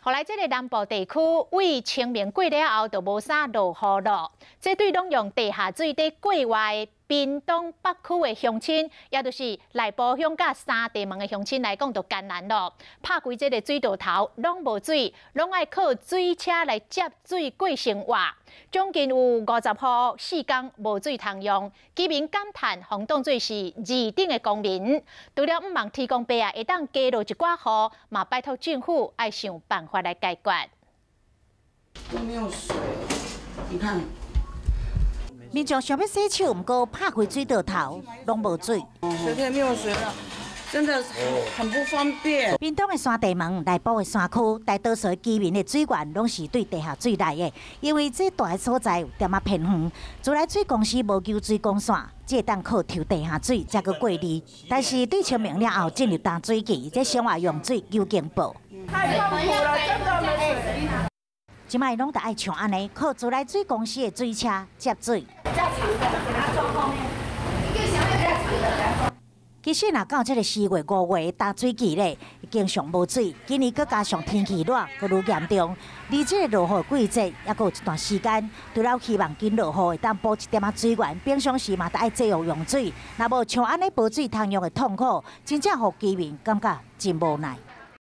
予來這个南部地區，對清明過了後就無啥落雨囉。這對攏用地下水佇過活的屏東北區的鄉親，也就是內埔鄉佮三地門的鄉親來講，就艱難囉。拍開這个水道頭，攏無水，攏愛靠水車來接水過生活。將近有50戶4工無水通用，居民感嘆，予當做是二等的公民。除了向望天公伯啊，會當加落一寡雨，嘛拜託政府愛想辦法來解決。都沒有水，你看。民眾想欲洗手，毋過拍開水道頭，攏無水。水沒有水了，真的很不方便。屏東的山地門、內埔的山區，大多數居民的水源攏是對地下水來的，因為這大个所在有點仔偏遠，自來水公司無供水管線，只會當靠抽地下水才閣過濾。但是對清明了後進入乾水季，這生活用水求警報。太痛苦了，真的沒水。這擺攏著愛像按呢，靠自來水公司的水車接水。比較長的，給它裝後面。其實若到這个4月、5月乾水季咧，經常無水。今年閣加上天氣熱，閣愈嚴重。離這个落雨季節猶閣有一段時間，除了希望緊落雨會當補一點仔水源，平常時嘛著愛節約用水。若無像按呢無水通用的痛苦，真正予居民感覺真無奈。